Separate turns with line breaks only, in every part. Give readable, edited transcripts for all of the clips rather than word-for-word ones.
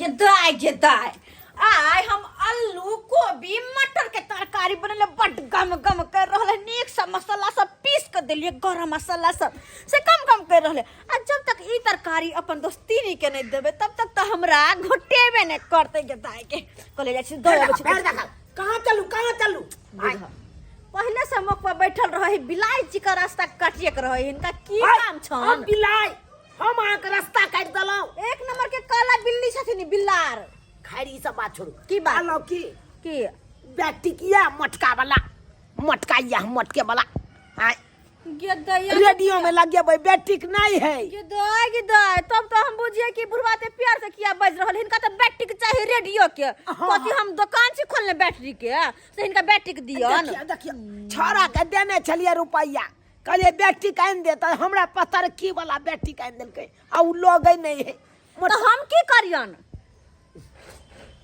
गे दाय गे दाय, आइ हम आलू कोबी मटर के तरकारी बनेले, बड गम गम कर रहल है। नीक से मसाला सब पीस के देलिए, गरम मसाला सब से कम कम कर रहल है। आ जब तक ई तरकारी अपन दोस्तीनी के नहीं देबे तब तक तो हमरा घोटेबे नहीं करते। गे दाय के कहले जाइ छी दऽ अबै छी।
पैर देखा, कहाँ चलू, कहाँ चलू?
बुझ, पहले से मोक पर बैठल रहे, बिलाई जी के रास्ता काटिए के रहे, हिनका की काम
हम
छन?
बिलाइ, हम अहाँके रास्ता काटि देलहुँ?
एक नंबर के काला बिल्ली छथिन ई, बिल्लार।
खैर, ई सब बात छोड़ू।
की बात?
कहलहुँ की
की?
बैटिकिया मटका वाला, मटका या मटके वाला आय।
गे दैया।
रेडियो में लगेबै, बैटिक नहीं है।
गे दाय गे दाय, तब तो हम बुझिए कि बुढ़वा ते प्यार से किया बाजि रहल। हिनका तो बैटरी के चाही, रेडियो के।
हाँ।
कथी हम दुकान छी खोलने बैटरी के से हिनका बैटरी के दियन?
देखियौ देखियौ, छौड़ा के देने छलियै रुपैआ, कहलियै बैटिक आनि दे, तऽ हमरा पतरकी वाला बैटिक आनि देलकै आ ओ लगै नहि है।
तो हम की करियन?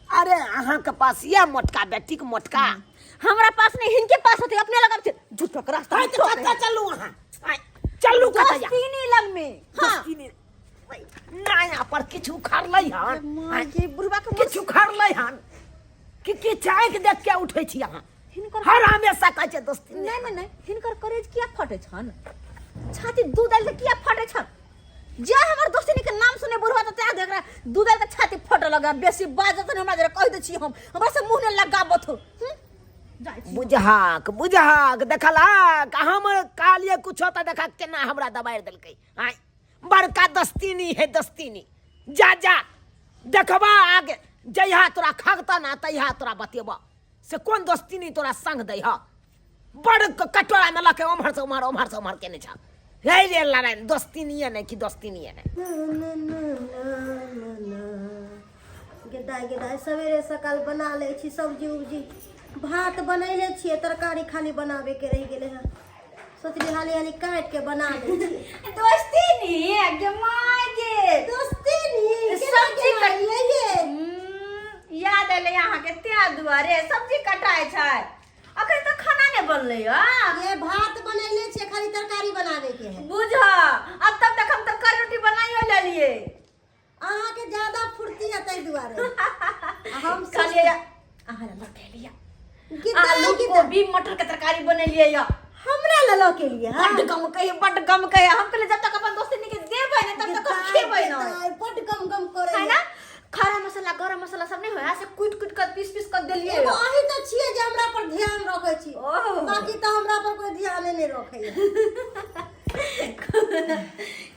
अरे, अहाँके पास यऽ मोटका बैटिक, मोटका?
हमरा पास नहीं, हिनके पास होते, अपने लगब छै झूठो के रास्ता।
आइ तऽ कतऽ चलू अहाँ? आइ चलू कतऽ या?
दोस्तीनी लग में, हाँ।
दोस्तीनी नया पर किछु उखाड़लै हन?
माँ के बुढ़वा के
किछु उखाड़लै हन कि किछु आँखि देख के उठै छी अहाँ?
हिनकर
हर हमेशा कहै छै दोस्ती।
नहीं नहीं नहीं, हिनकर करेज किया फटे छन? छाती दूध दाल के किया फटे छन? जे हमर दोस्ती के नाम सुने बुढ़वा तो त्याग देख रहा, दूध दाल के छाती फटे लगा। बेसी बाजत न हमरा, जरा कह दे छी, हम हमरा से मुंह न लगाबत हो। जाइ छी।
बुझहाक बुझहाक, देखलक हमर कहलियै कुछो तऽ देखा केना हमरा दबारि देलकै। आँय, बड़का दस्तीनी है दस्तीनी। जा जा, देखबा आगे जहिया तोरा खगता ना तहिया तोरा बतेबा से कोन दोस्तीनी तोरा संग दै ह। बड़ कटोरा में लके ओम्हर से ओम्हर, ओम्हर से ओम्हर केने छ। हे रे लड़ाई, दोस्तीनिए नहि कि दोस्तीनिए नहि।
गेदाय गेदाय, सवेरे सकाल बना लै छी सब्जी उब्जी। भात बनैले छियै, तरकारी खाली बनाबेके रहि गेलै हँ। सोचली हाली हाली काटि के बना लै छी।
दोस्ती नी गे माय गे।
दोस्ती नी।
सब्जी
ये
याद एलै अहाँके तें दुआरे सब्जी कटाइ छै। अखन तऽ खाना नहि बनलै हँ।
ये भात बनैले छियै, खाली तरकारी बनाबे के है।
बुझ, अब तब तक हम तरकारी रोटी बनाइयो लेलियै।
अहाँके ज्यादा फुर्ती है ताहि दुआरे आ हम
कहलियै अहाँ लऽ के एलियै।
गिद्दा
आलू
गिद्दा।
कोबी मटर के तरकारी बनेलियै या।
हमरा लऽ लऽ के लिए?
बड्ड गम कहे, बड्ड गम कहे। हम कहलियै जब तक अपन दोस्ती के देबै ने तब तक हम खेबै ने।
बड्ड गम गम करे
है ना, खड़ा मसाला गरम मसाला सब नहीं होया से कूट कूट कर पीस पीस कर देलियै।
एगो अहीं तऽ छियै जे हमरा पर ध्यान रखै छी।
ओह।
बाकी तऽ हमरा पर कोई ध्याने नहि रखैया।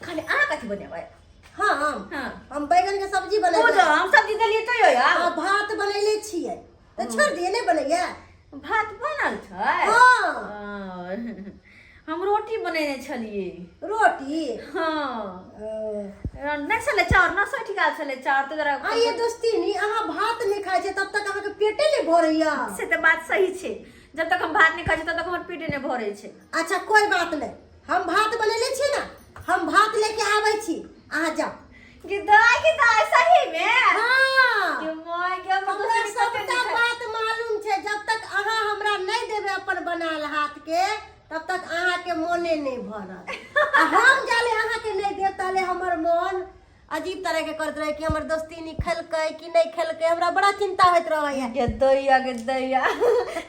खाली अहाँ कथी बनेबै?
हाँ।
हाँ।
हम बैगन के सब्जी बनेबै।
बुझो, हम सब्जी देलियै तो यो।
आ भात बनैले छियै तऽ छोड़ि दियै, नहि बनैया?
भात बनल छै।
हाँ।
हम रोटी बनेने छलियै।
रोटी?
हाँ, नहि छलै चाउर, न सठि गेल छलै चाउर तऽ जरा।
आ ये दोस्तीनी, अहाँ भात नहि खाइ छियै तब तक अहाँके पेटे नहि भरैया?
से तऽ बात सही छै, जब तक हम भात नहि खाइ छी तब तक हमर पेटे नहि भरै छै।
अच्छा, कोई बात नहि, हम भात बनेले छी ने, हम भात लेके आबै छी, अहाँ जाउ।
गिदाय गिदाय, सही में?
हाँ।
के माय के, हमर
हमरा
दोस्ती कते
सबटा
नीक है।
बात मालूम छै। जब तक अहाँ हमरा नहि देबै अपन बनाल हाथ के तब तक अहाँके मोने नहि भरत, आ हम जाले अहाँके नहि देब ताले हमर मोन अजीब तरह के करैत रहे कि हमर दोस्ती खेलकै कि नहि खेलकै। हमरा बड़ा चिंता होइत रहैया।
गे दैया गे दैया,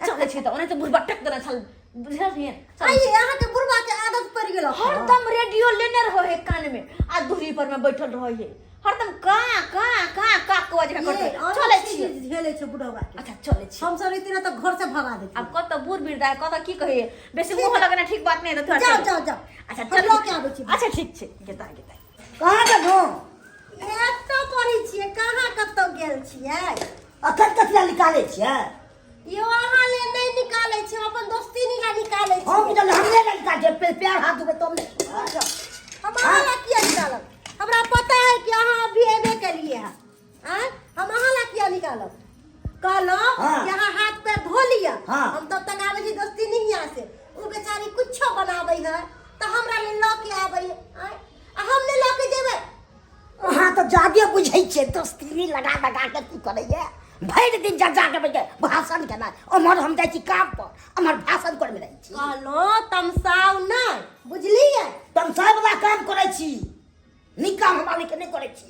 चलै छी तऽ। ओना तऽ बुढ़बा टक देने छल, बुझलियै?
आइए अहाँके बुढ़बा के आदत पड़ि गेल।
हरदम रेडियो लेने रहो है कान में आ दूरी पर में बैठल रहो है, हरदम का का का का को जे करते। चलै छी।
झेले छै बुढ़बा के।
अच्छा, चलै छी।
हम सब रहिती ने तऽ घर से भगा देती।
आब कत बूढ़ वृद्ध है, कत की कहिए, बेसी मुँह लगना ठीक बात नहीं है तऽ।
जाओ जाओ जाओ।
अच्छा।
हम
चल।
लऽ के आबै छी।
अच्छा, ठीक छै। गेता गेता।
कहाँ गेलहुँ?
एतऽ पढ़ै छियै, कहाँ कतौ गेल छियै।
अखन कथी लए निकालै छियै?
यो, अहाँ ले नहि निकालै छियै, हम अपन दोस्ती ला निकालै
हम
छियै।
की जानब, हमरे लए निकाल छै? पैर हाथ धोबै तब ने।
हम अहाँ ला किया निकालब? हमरा पता है कि अहाँ अभी एबे केलिए है। आँय, हम अहाँ ला किया निकालब? कहलहुँ
हाँ।
कि अहाँ हाथ पैर धो लिअ।
हाँ।
हम तब तक आबै छी दोस्ती नहीं से। ओ बेचारी कुछो बनाबै है तऽ हमरा लेल लऽ के आबै है। आँय, आ हम नहि लऽ के जेबै?
अहाँ तऽ जादे बुझै छियै। दोस्ती लगा लगा के की करैया? भरि दिन जा जा के बैठे भाषण केनाइ। ओम्हर हम जाइ छी काम पर, ओम्हर भाषण करमे रहै छी।
कहलहुँ तमसाउ नहि, बुझलियै?
तमसाय वला काम करै छी, नीक काम हमरा लेके नहि करै छी।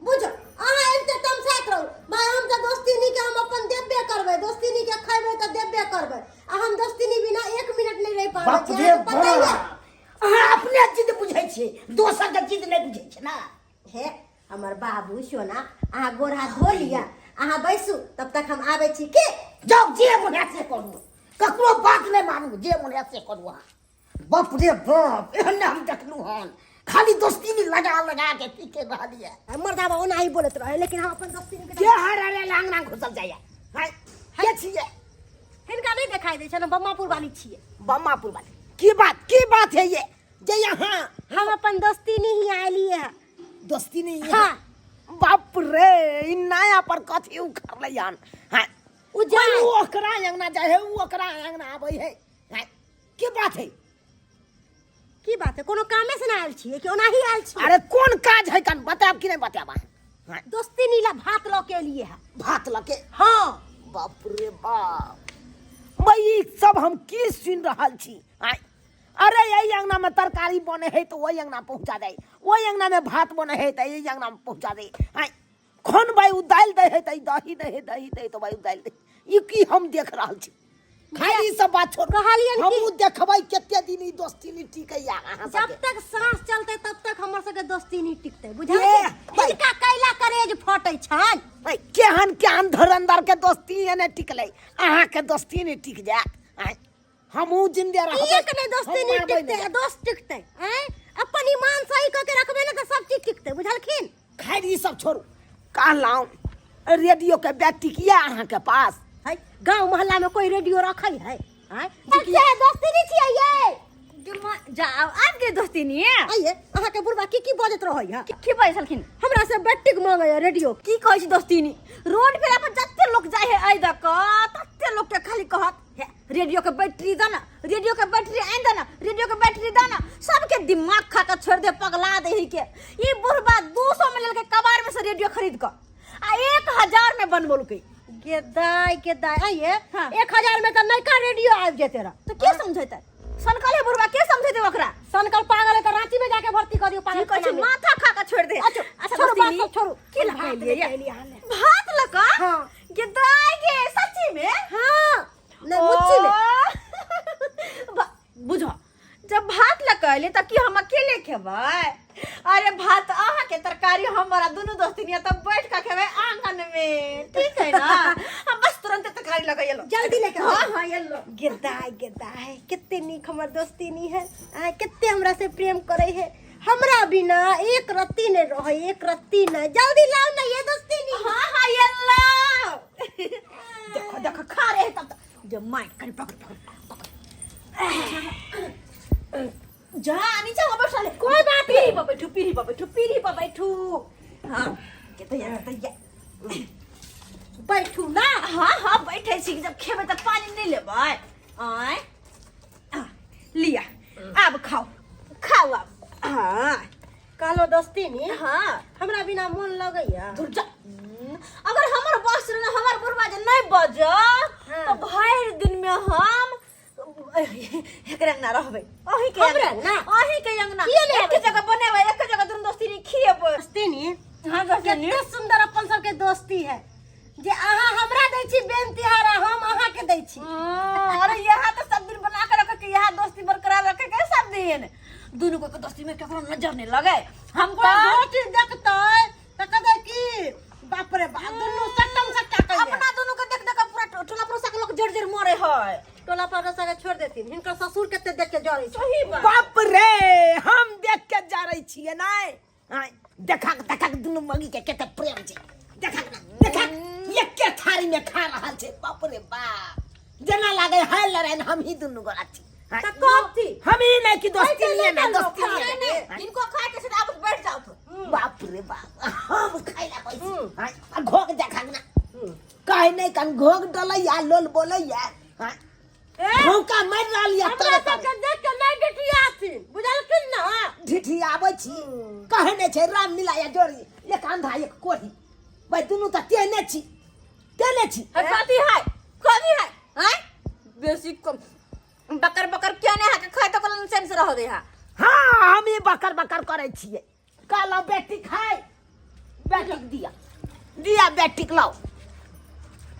बुझ, अहाँ एते तमसा
छै ना।
हे हमर बाबू सोना, अहाँ गोर हाथ धो लिअ, अहाँ बैसू, तब तक हम आबै छी के।
जाउ, जे मन है से करू, ककरो बात नहि मानू, जे मन है से करू अहाँ। बाप रे बाप, एहन नहि हम देखलहुँ हन, खाली दोस्ती भी लगा लगा के की के रहलियै।
मर्दाबा ओनाही बोलैत रहे, लेकिन हम अपन दोस्ती
के हर अरे लांग घुसल जाइए हैं? के छियै?
हिनका नहि देखाई दै छै ने, बम्मापुर वाली छियै।
बम्मापुर वाली की बात, की बात है ये जे यहाँ?
हम अपन दोस्ती नहीं आयलियै है।
दोस्ती नहीं है?
हाँ।
बाप रे, ई नया पर कथी उखड़लै हन हैं?
उ जाय।
उ ओकरा अंगना जाइ है, उ ओकरा अंगना आबै है हैं? की बात है?
की बात है? कोनो कामे से ना आयल छियै कि ओनाही आयल छियै?
अरे कोन काज है, कन बतायब कि नहीं बतायब अहाँ? हैं?
दोस्ती नीला भात लऽ के एलियै है।
भात लऽ के?
हाँ।
बाप रे बाप, भाई ई सब हम की सुनि रहल छी आँय? अरे एहि अंगना में तरकारी बने है तो ओहि अंगना पहुंचा दे, ओहि अंगना में भात बने है तो एहि अंगना में पहुंचा दे। आँय, खन भाई उ दालि दै है तऽ ई दही दै है, दही दै तऽ भाई उ दालि दै। ई की हम देख रहल छी? खाली ई सब बात छोड़,
कहलियनि
हमहूँ देखबै कते दिन ई दोस्ती नहि टिकैया अहाँ
जब
सबके।
तक सांस चलते तब तक हमर सबके दोस्ती नहीं टिकते,
ये,
बुझलियै?
भाई।
हिनका कैला करेज फटै छनि।
भाई, केहन केहन धुरंधर के दोस्ती एने टिकलै, अहाँके दोस्ती नहि टिक जायत? आँय, हमहूँ जिंदे रहबै।
एक नहि दोस्ती
हम
नहीं
मरबै
टिकते,
नहि।
दोस्त टिकते। आँय, अपन ईमान सही कऽ के रखबै ने तऽ सब चीज टिकते, बुझलखिन?
खैर ई सब छोड़ू, कहलहुँ रेडियो के बैटरी किया अहाँके पास
है? गांव मोहल्ला में कोई रेडियो रखै है? आँय, जे दोस्ती नहीं छियै ये।
जाओ आब के दोस्ती नहीं है।
आइए, अहाँके बुढ़बा की की बजैत रहै है?
की बजै छलखिन?
हमरा से बैटरी मांगै है रेडियो।
की कहै छी दोस्तीनी, रोड पर अपन जते लोग जाइ है एहि दऽ कऽ, तते लोग के खाली कहत, हे रेडियो के बैटरी दऽ ना, रेडियो के बैटरी आनि दऽ ना, रेडियो के बैटरी दऽ ना। सबके दिमाग खा के छोड़ दे, पगला दे ही के। ई बुढ़बा 200 में लेलकै कबाड़ में से रेडियो खरीद कऽ, आ 1000 में बनबौलकै।
गेदाय गेदाय, आइए।
हाँ।
1000 में तऽ नयका रेडियो आबि जेते रह।
तऽ के समझेतै सनकल है बुढ़बा, के समझेतै ओकरा?
सनकल पागल है तऽ रांची में जाके भर्ती कऽ दियौ
की
पागल
कहै छै
खाना में।
माथा खा के छोड़ दे।
अच्छा,
अच्छा
छोड़ू, बात
दोस्ती,
सब छोड़ू।
की
भात
लगा
लेके एलियै अहाँ ले।
भात लगा?
हाँ।
गेदाय गे, सच्ची में?
हाँ, नहीं, मुच्ची में।
ओ, बुझो जब भात लगा तऽ की हम अकेले खेबै? अरे भात अहाँ के, तरकारी हमारा, दुनू दोस्तिनिया तब बैठ के खेबै आंगन में, ठीक है ना? हम बस तुरंत तरकारी लगा एलो।
जल्दी लेके आओ।
हाँ हाँ, एलो।
गेदाय गेदाय, कते नीक हमर दोस्ती नी है। आ कते हमरा से प्रेम करे है, हमरा बिना एक रत्ती नहीं रहे, एक रत्ती नहीं। जल्दी लाओ ना ये दोस्ती नी।
हाँ हाँ, एलो। देखो देखो, खा रहे हैं तब तक जब माइक करी पकड़ पकड़ पकड़। जा नीचा हो बैठा ले,
कोई बात
पीढ़ी
नहीं।
पर बैठू, पीढ़ी पर बैठू, पीढ़ी पर बैठू। हाँ के तो यार, तो या
बैठू ना।
हाँ हाँ, बैठे छी। जब खेबै तऽ पानी नहीं लेबै? आय आ, लिया, आब खाओ खाओ आब। हाँ।
कहलो दोस्ती नी,
हाँ।
हमरा बिना मन लगैया?
दूर जा। अगर हमर बस रहे, हमर बुढ़वा जे नहीं बजल
हाँ।
तो भरि दिन में हम एकरे अंगना रहबै, अही के
हमरे
अंगना।
अंगना?
अही के अंगना।
किए नहि
एक जगह बनेबै, एक जगह दुनू दोस्ती नी खिएबै।
दोस्ती नी,
हाँ दोस्ती नी,
कते सुंदर अपन सबके दोस्ती है जे अहाँ हमरा दै छी बेन तिहार आ हम अहाँ के दै छी।
हाँ, अरे यहाँ तो सब दिन बना के रखे के, यहाँ दोस्ती बरकरार रखे के सब दिन दुनू को के दोस्ती में केकरो नजर नहीं लगे हमको।
कोई चीज देखतै तऽ कहतै की बाप रे बाप, दुनू सट्टम सट्टा कइले।
अपना दुनू के देख देख के पूरा टोला पड़ोसा के लोग जड़ जड़ मरे है।
टोला पड़ोसा के छोड़ देथिन, हिनकर ससुर कते देख के जरै छै।
सही बात।
बाप रे, हम देख के जा रही छियै नहि? आँय, देखक देखक, दुनू मगी के कते प्रेम छै, देखक ना देखक, एके थारी में खा रहल छै। बाप रे बाप, जेना लागे है लड़ाई हम ही दुनू गोरा छी। आँय,
तऽ कथी?
हम ही नहीं कि दोस्ती नहीं है ना, दोस्ती
नहीं
नहीं
नहीं
है।
इनको खाए के सीधा आप बैठ जाओ तो।
बाप रे बाप, हम खाइला बैसी। आँय, आ घोघ देखक ना, कहे नहीं कन घोघ डलैया, लोल बोलैया। आँय, भौका मारि रहल या
हमरा
तरे तरे।
सबके देख के नहि डिटियाथिन, बुझलखिन ना?
ढिठियाबै छी। कहे नहि छै राम मिलाया जोड़ी, एक अंधा एक कोढ़ी, भाई दुनू तऽ तेहने छी, तेहने छी।
है कथी है, कथी है? हैं बेसी कम बकर बकर क्यों नहीं है के खाए तो कल चैन से रहो दे। हा
हाँ, हम ही बकर बकर करै छियै। कहलहुँ बेटी खाय, बेटीक दिया दिया, बेटीक लाओ।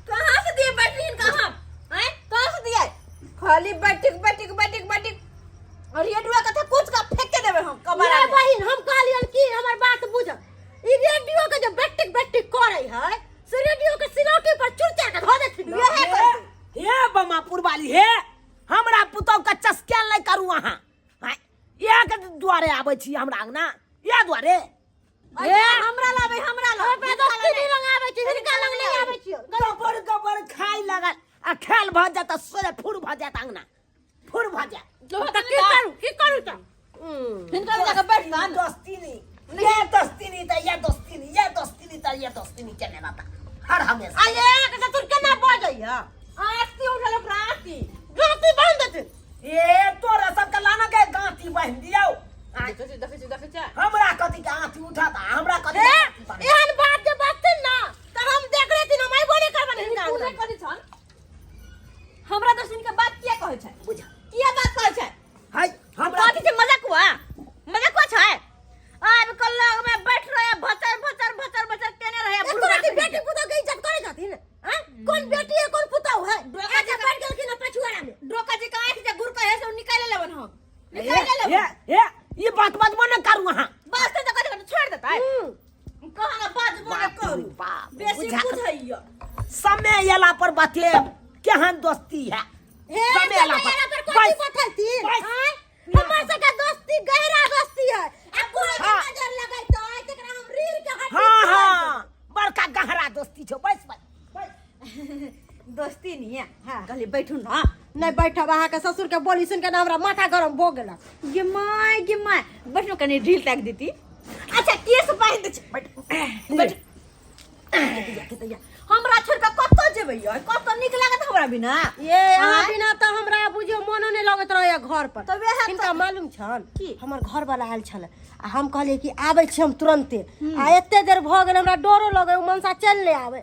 कहाँ से दिए बैटरी इनका हम? हैं कहाँ से दिए? खाली बैटिक बैटिक बैटिक बैटिक और ये डुआ कथा कुछ का फेंक के देबै हम कबारा
ये बहिन हम कहलियन कि हमर बात बुझ ई रेडियो के जे बैटिक बैटिक करे है से रेडियो के सिलौटी पर चुरचा के धो देथिन
वएह करतै।
हे बमापुर वाली हे हमरा पुतौह के चस्केल नहि करू अहाँ आँय, इएह के दुआरे आबै छी हमरा अंगना इएह दुआरे
ए हमरा लाबै हमरा लाबै
दोस्ती नहीं लग आबै छी हिनका लग नहीं आबै छी
गबर गबर खाइ लगल आ खेल भऽ जायत आ सोरे फुर भऽ जायत अंगना फुर भऽ जायत
तऽ की करू की करू तऽ
हिनका लग जाके बैठ ना
दोस्ती नहीं ये दोस्ती नहीं तऽ ये दोस्ती नहीं ये दोस्ती नहीं तऽ ये दोस्ती नहीं केने रहता हर हमेशा
आ ये के ससुर केना बजैया
आरती उठल ओकरा आरती
गाती बांध देथिन
ए तोरा सबके लाना के गांठी बान्हि दियौ
देखै छी देखै छी देखै छी
हमरा कथी के आँखि उठत आ हमरा कथी
हे
के आँखि बान्हत?
एहन बात जे बाजथिन ना तऽ हम देख लेथिन हम अयबो नहि करबनि हिनका
तू नहि
अंगना।
करै छन हमरा दर्शन के बात किया कहै छै
बुझ
किया बात कहै छै
है हमरा
कथी छै मजाक हुआ मजाक हुआ छै आब कल लग में बैठ रहे भचर भचर भचर भचर केने रहे
एको
बुढ़वा
रति बेटी पुतोह के इज्जत करै छथिन आँय? कोन बेटी है कोन पुतोह है
डोका
आके बैठ गेलखिन हँ पछुआरा में
डोका जी का आंख जे गुर कहे से निकाले लेवन हम
ए
निकाले
ए
लेवन
ए ई बात बजबो न करू अहाँ
बस तो कथी कथी छोड़ देता है कहा ना बाजबो न
बाप रे
करू
बाप,
बेसी
बुझा-
बुझैया
समय एला पर बतेब केहन दोस्ती है
हे
समय एला
समय एला पर
पर
कथी
बस,
बतेलथिन
बस।
आँय? हमर सबके दोस्ती गहरा दोस्ती है आ कोई के
हाँ।
नजर लगैतै तकरा हम रीढ़ के हड्डी
हाँ
तोड़ि
हाँ बड़का गहरा दोस्ती छौ बस बस बस।
दोस्ती नहीं है
हाँ।
कहली बैठू ना
नहीं बैठब अहाँके ससुर के बोली सुन के ना हमरा माथा गरम भऽ गेल
गे my गे my बैठू कनी ढील ताक देती अच्छा केस बांध दे छै बैठ बैठ हमरा छोड़ के कतऽ जेबै यै कतऽ नीक लागत हमरा बिना
ये अहाँ
आँय?
बिना तऽ हमरा बुझियौ मोनो नहि लगैत रहैया घर पर
तऽ वएह तऽ-
हिनका मालूम छन
की?
हमर घर वाला आयल छल आ हम कहलियै कि आबै छी हम तुरन्ते आ एते देर भऽ गेल हमरा डरो लगै ओ मनसा चलि नहि आबै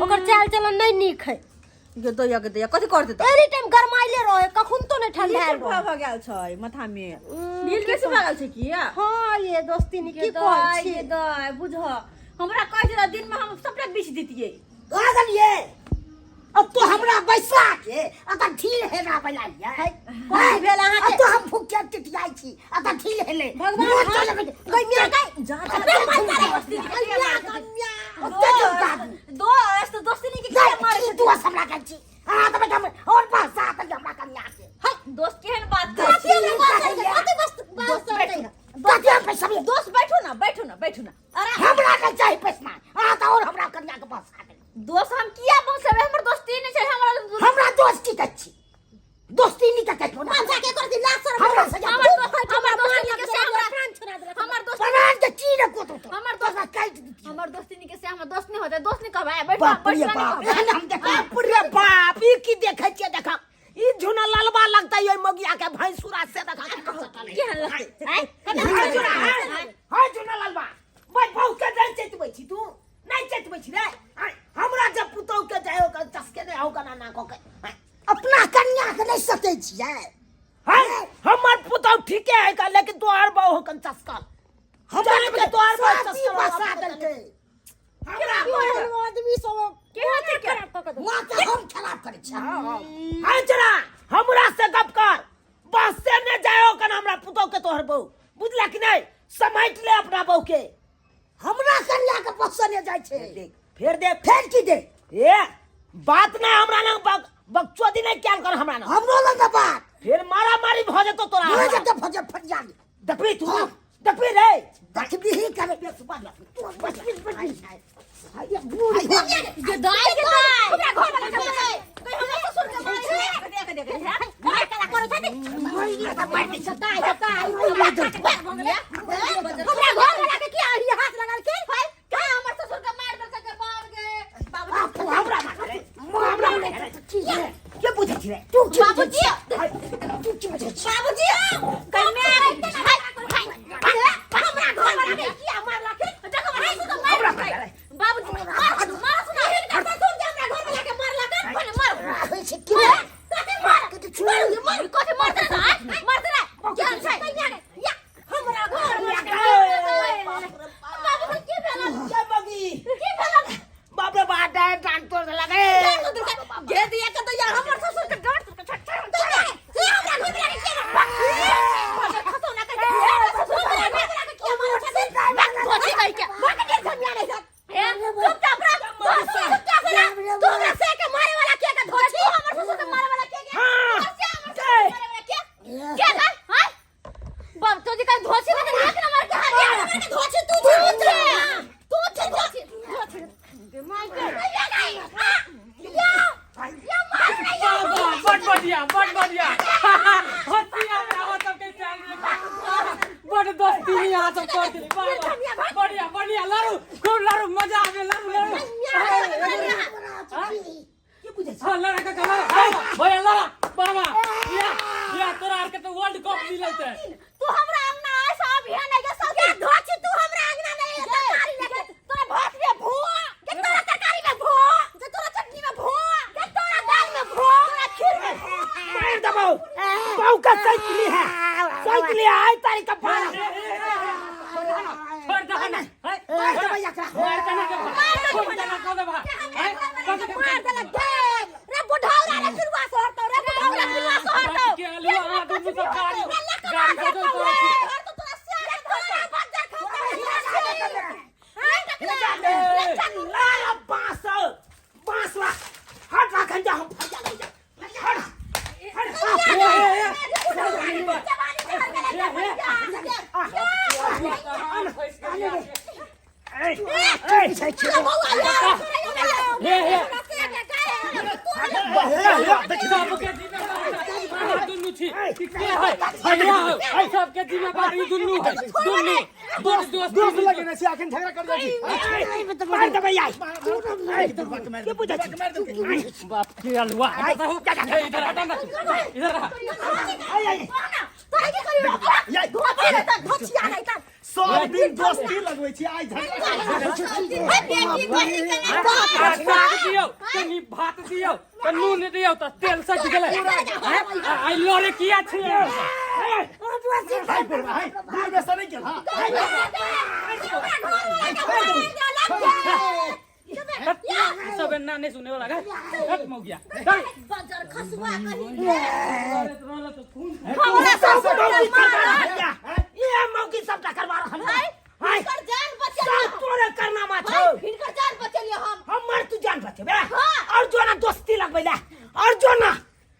ओकर चाल चलन नहि नीक है
गे दैया गे दैया कथी कर देतै
एनी टाइम गरमाइले रहे कखन तो नहि ठंडायल
भऽ
रहे
भऽ गेल छै माथा में
उम्म,
नील बेसी भऽ गेल छै की
हँ ये दोस्ती नी की
की
कहै छी
गे दाइ बुझ हमरा कहै छै दिन में हम सबटा बीछ दितियै
आ गेलियै अब तो हमरा बैसा के अतः ढील हेरा बना लिया है
कथी भेल अहाँके?
अब तो हम भूख के टिटियाई छी अतः ढील हेले
भगवान
मोर
हाथ-
चल गई
गई मिया गई
जा जा
अबे मत मारे
दोस्ती के
गई मिया गई मिया
ओते
दोस्त दोस्ती नहीं के किया मारे
की दोस्त हमरा के छी हां त बेटा और पैसा त हमरा कन्या के
है दोस्त केहन बात करै
कथी
छै
हमरा बात करतै? कथी बस बात
दोस्त
करतै?
कथी हम पैसा भी
दोस्त बैठो ना बैठो ना बैठो ना अरे
हमरा के चाही पैसा हां त और हमरा कन्या के पास आ
दोस्त हम किया बसबै हमर दोस्ती नहीं छै हमरा
हमरा दोस्त की कहै छी दोस्ती नहीं कहै छी
मनसा के कर दी लाज शरम
हमरा से
हमर दोस्त हमर दोस्ती के से हमरा
प्राण छोड़ा देलक
हमर दोस्त
प्राण के की रे कोतो तो
हमर दोस्त
काट दी
हमर दोस्ती नहीं के से हमर दोस्त नहीं होते दोस्त नहीं कहबै बैठ
बाप रे
बैठ
बाप एहन हम देख बाप रे बाप ई की देखै छियै देखा ई झुना ललबा लगतै ओइ मगिया के भैंसुरा से देखा
केहन लगतै आँय?
हाय झुना हाय हाय झुना ललबा भाई बहु के नहीं चेतबै छी तू नहीं चेतबै छी रे आँय, हमरा जब पुतहु के जाय ओकर चसके नहि होगा ना ना के आँय, अपना कन्या के नहीं सकै छियै हाय हमर पुतहु ठीके है का लेकिन तोहर बहु होकन चसकल हमरा के तोहर बहु चसकल बसा देलकै हमरा
केहन आदमी सब
केहन छै के?
खराब कऽ के
माँ के हम खराब करै छी हाय जरा हमरा से गप कर बस से ने जायो कन हमरा पुतहु के तोहर बहु बुझला कि नहीं समेट ले अपना बहु के हमरा कन्या के बस ने जाइ छै देख फेर देख फेर की देख ए बात ना हमरा ना बक बकचोदी नहीं क्याल कर हमरा ना हमरो लग बात फिर मारा मारी भ जेतो तोरा भ जेतो भ जे फट जा देखबी तू देखबी रे देखबी ही करे बस बस तू बस बस
गे दाइ गे दाइ हमरा घर वाला के दाइ कहीं हमरा ससुर के मारे छै देख देख देख
मार कला करै छथि दाइ दाइ हमरा घर वाला के किया ई हाथ लगलखिन
है का हमर ससुर के मार देलकै के बाप गे बाबूजी
हमरा मारे हमरा मारे के बुझै छी रे तू की
बाबूजी
तू की बुझै छी
बाबूजी कन्या
हमरा घर वाला के किया मारलखिन
देखो हमरा ससुर के मार देलकै बाबूजी मार मार सुना
हिनकर ससुर जे हमरा घर वाला के मारलखिन
मार मार
होइ छै की
कथी मार
मार कथी मारते रे मारते रे केहन छै
या हमरा घर वाला के
बाबूजी की भेल
के बगी
की भेल
बाप रे बाप डांट डांट तोड़ लगे
गे दिया के दैया हमर ससुर के डांट
हे हमरा घर वाला के किया मारलखिन?
बड़ बढ़िया बड़ बढ़िया हंसी आवे अहाँ सबके चाल में बड़ दोस्ती नहीं अहाँ सब कर देली वाह, वाह। बढ़िया बढ़िया लड़ू खूब लड़ू मजा आवे लड़ू लड़ू हाँ लड़ा काका लड़ा भैया लड़ा बाबा या या तोरा आर के तो वर्ल्ड कप मिलत है
तू हमरा अंगना आए सब यहाँ नहीं सब के धोची तू हमरा अंगना नहीं है तरकारी लेके तोरा भात में भुआ के तोरा तरकारी में भुआ के तोरा चटनी में भुआ के तोरा दाल में भुआ तोरा खीर में भुआ
मार दबाओ बाऊ का साइकिल है साइकिल है आई तारी का पारा
छोड़ दे ना
मार दबा एकरा
मार के ना दे खून देना कह दे बा हैं कह दे
मार देलक गे रे बुढ़ौरा रे पिलुआ सोहरतौ रे बुढ़ौरा पिलुआ सोहरतौ
के आलू अहाँ दुनू सब गाड़ी गाड़ी बदल करै छी
लाल बांस बांस ला हट रखन जा हम फरिया ले जा हट हट ए ए
सबके जिम्मेदारी अहाँ दुनू छी के है भैया हो सबके जिम्मेदारी दुनू है दुनू बड़ दोस्त
दोस्त लगेने छी अखन झगड़ा कर जाइ छी
मार दबै आई के बुझै छी
बाप के अलुआ इधर हटा ना इधर आ
आई आई
सब दिन दोस्ती लगबै छी आइ झगड़ा
आ साग दियौ कनि भात दियौ तऽ नून दियौ तऽ तेल सटि गेलै आइ लड़े किया छियै
हाय बुढ़बा हाय बुढ़ में सड़ै गेल हां
सब एना नहीं सुने वाला हट मौगिया
बजर खसुआ कहीं
ये मौकी सबटा करवा रहल है हाय
हिनकर जान बचेलियो
सब तोरे करनामा छौ
हाय हिनकर जान बचेलियो हम
हमर तू जान बचेबे
हाँ।
और जो ना दोस्ती लगबै ला और जो ना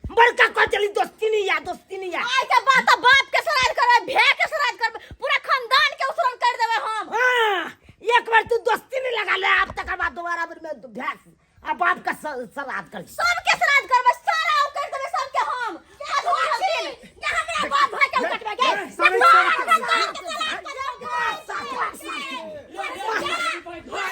बड़का कह चली दोस्ती नहीं या दोस्ती नहीं या
आइ के बात तऽ बाप के श्राद्ध करबै भे के श्राद्ध करबै पूरा खानदान के उसरन कर देबै हम
हाँ एक बार तू दोस्ती नहीं लगा ले अब तक बाद दोबारा बेर में भैंस आ बाप का श्राद्ध कर
सबके श्राद्ध करबै सारा ओ कर देबै सबके हम अधवा दिन जे हमरा बाप भाई के उकटबै गे
सारे
सारा
सबके
खानदान के श्राद्ध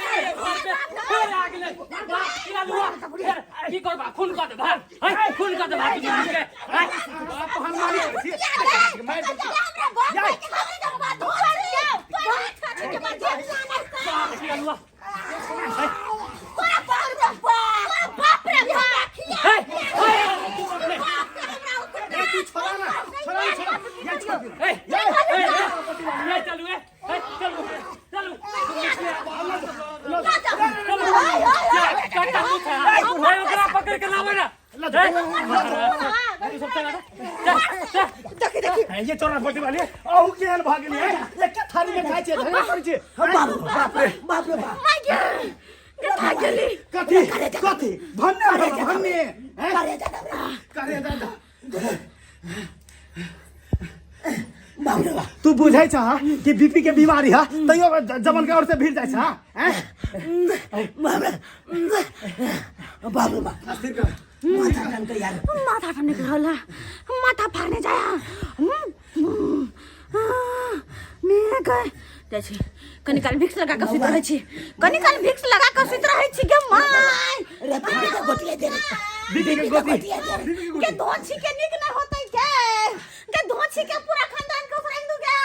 फेर आ गेलै बाप के अलुआ फेर की करबा खून कऽ दे भाग है खून कऽ दे भाग के है
बाप हनुमानी करै छी मारि देलकै।
हमरा बाप भाई के खबरी देबै धोर दियौ तोरा छाती के बाद
बाप के अलुआ
तोरा बाप रे बाप तोरा बाप रे बाप
है है
ए तू छोड़ा ना छोड़ा ना छोड़ा ये छोड़ दे
ए ए चलू ए चलू चलू काटा मुँह था ए ओकरा पकड़ के लावे ना
देखी देखी
ये चोरा फोटी वाली अहू केहन भऽ गेलियै एके थारी में खाइ छियै झगड़ा करै छियै
बाप बाप रे बाप रे बाप
कथी कथी भन्ने भऽ भन्ने हैं?
करे दादा
करे दादा
बाप रे बाप
तू बुझै छह कि बीपी के बीमारी है तैयो जबन के और से भीड़ जाइ छह हैं?
बाप रे बाप रे बाप
अस्थिर कर
माथा ठनके यार
माथा ठनक रहल है माथा फाड़ने जाया मेरे गए जाइ छी कनी काल भिक्स लगा कऽ सुति रहै छी कनी काल भिक्स लगा कऽ सुति रहै छी गे माय
रे बीबी के गोटिया दे रे
बीपी के गोटी
गोटिया दे रे
बीपी के
के
गोटी
धोछी के नीक नहीं होतै के के धोछी के पूरा खानदान के उसराइन दू गे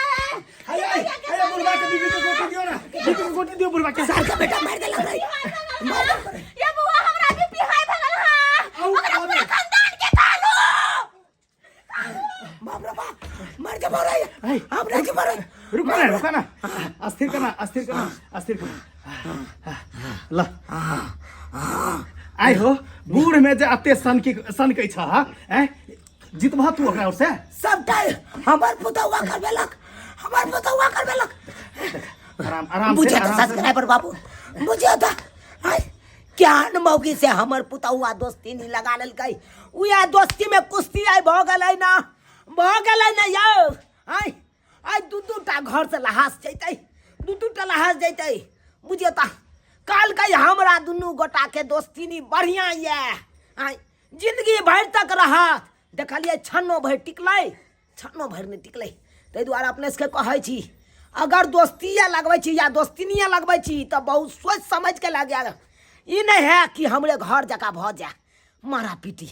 हाय हाय हाय बुढ़वा के बीपी के गोटी दियो ना बीपी के गोटी दियो बुढ़वा के
सार का बेटा मार देलक रे मार देलक रे
ये बुआ हमरा बीपी हाई भगल हा
आउ,
ओकरा
आउ।
पूरा खानदान के कालो
बाप रे बाप मर जबो रे
हाय।
हमरा जबो रे
रुको ना रुको ना अस्थिर करना अस्थिर करना अस्थिर करना ल आइ हो बूढ़ में जे अते सनकी सनकै छ हैं जितबह तू ओकरा ओर से
सबटा हमर पुतौआ करबेलक हमर पुतौआ करबेलक
आराम आराम से
बुझे तो
आराम से
सब्सक्राइबर बाबू बुझे तो आय केहन मौगी से हमर पुतौआ दोस्ती नहीं लगा लेलकै उएह दोस्ती में कुश्ती आइ भऽ गेलै ना भऽ गेलै ना यौ आय आइ दू दू टा घर से लहास जैतै दू दू टा लहास जैतै बुझियौ तऽ कहलकै हमरा दुनू गोटाके दोस्तीनी बढ़िआँ यए आँय जिंदगी भरि तक रहत। देखलियै छन्नो भरि टिकलै, छन्नो भरि नहि टिकलै। ताहि दुआरे अपने सबके कहै छी, अगर दोस्तिए लगबै छी या दोस्तिनिए लगबै छी तऽ बहुत सोचि समझिके लगायब। ई नहि है कि हमरे घर जकाँ भऽ जाय मारा पीटी।